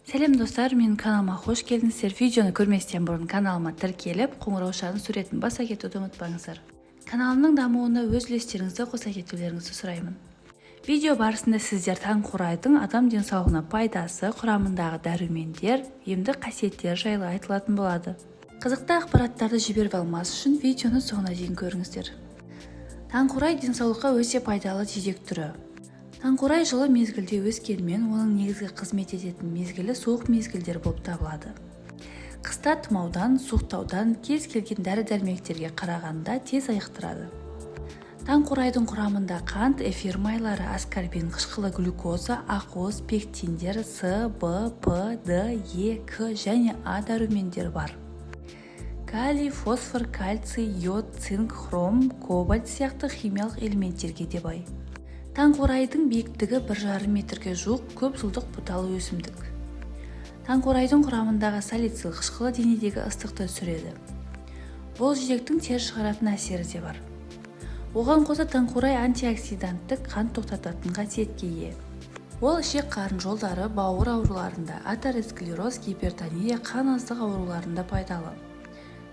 Сәлем, достар! Менің каналыма қош келдіңіздер! Видеоны көрместен бұрын каналыма тіркеліп, қоңыраушаның суретін баса кетуді ұмытпаңыздар. Каналымның дамуына өз үлестеріңізді қоса кетулеріңізді сұраймын. Видео барысында сіздер таңқурайдың адам денсаулығына пайдасы, құрамындағы дәрумендер, емдік қасиеттері жайлы айтылатын болады. Қызықты ақпараттарды жіберіп алмас үшін видеоны соңына дейін көріңіздер. Таңқурай денсаулыққа өте пайдалы жидек түрі. Таңқурай жылы мезгілде өскенімен, оның негізгі қызмет ететін мезгілі суық мезгілдер болып табылады. Қыста тұмаудан, суықтаудан кез келген дәрі-дәрмектерге қарағанда тез айықтырады. Таңқурайдың құрамында қант, эфир майлары, аскорбин қышқылы, глюкоза, ақуыз, пектиндер, С, Б, П, Д, Е, К және А дәрумендері бар. Калий, фосфор, кальций, йод, цинк, хром, кобальт сияқты химиялық элементтерге де бай. Таңқурайдың биіктігі 1,5 метрге жуық, көп жылдық бұталы өсімдік. Таңқурайдың құрамындағы салицил қышқылы денедегі ыстықты түсіреді. Бұл жидектің тер шығаратын әсері де бар. Оған қоса, таңқурай антиоксиданттық, қан тоқтататын қасиетке ие. Ол ішек-қарын жолдары, бауыр ауруларында, атеросклероз, гипертония, қан аздық ауруларында пайдалы.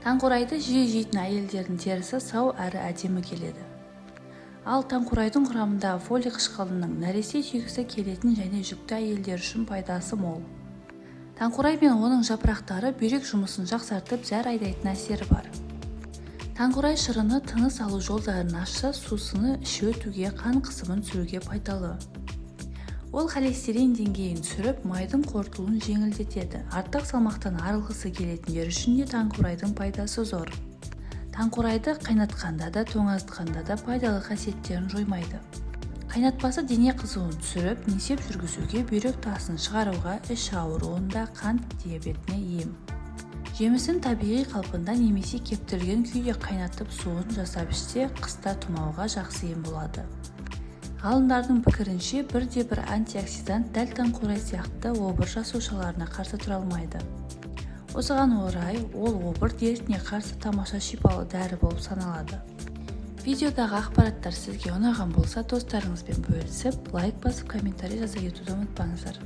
Таңқурайды жиі жейтін әйелдердің терісі сау әрі әдемі келеді. Ал таңқурайдың құрамындағы фолий қышқылының нәресте сүйгісі келетін және жүкті әйелдер үшін пайдасы мол. Таңқурай мен оның жапырақтары бүйрек жұмысын жақсартып, зәр айдайтын әсері бар. Таңқурай шырыны тыныс алу жолдарын ашса, сусыны іш өтуге, қан қысымын түсіруге пайдалы. Ол холестерин деңгейін түсіріп, майдың қорытылуын жеңілдетеді. Артық салмақтан арылғысы келетіндер үшін де таңқурайдың пайдасы зор. Таңқурайды қайнатқанда да, тоңазытқанда да пайдалы қасиеттерін жоймайды. Қайнатпасы дене қызуын түсіріп, несеп жүргізуге, бүйрек тасын шығаруға, іш ауруында, қант диабетіне ем. Жемісін табиғи қалпында немесе кептірілген күйде қайнатып, суын жасап ішсе, қыста тұмауға жақсы ем болады. Ғалымдардың пікірінше, бірде-бір антиоксидант дәл таңқурай сияқты обыр жасушаларына қарсы тұра алмайды. Осыған орай ол обыр дертіне қарсы тамаша шипалы дәрі болып саналады. Видеодағы ақпараттар сізге ұнаған болса, достарыңызбен бөлісіп, лайк басып, комментарий жаза кетуді ұмытпаңыздар.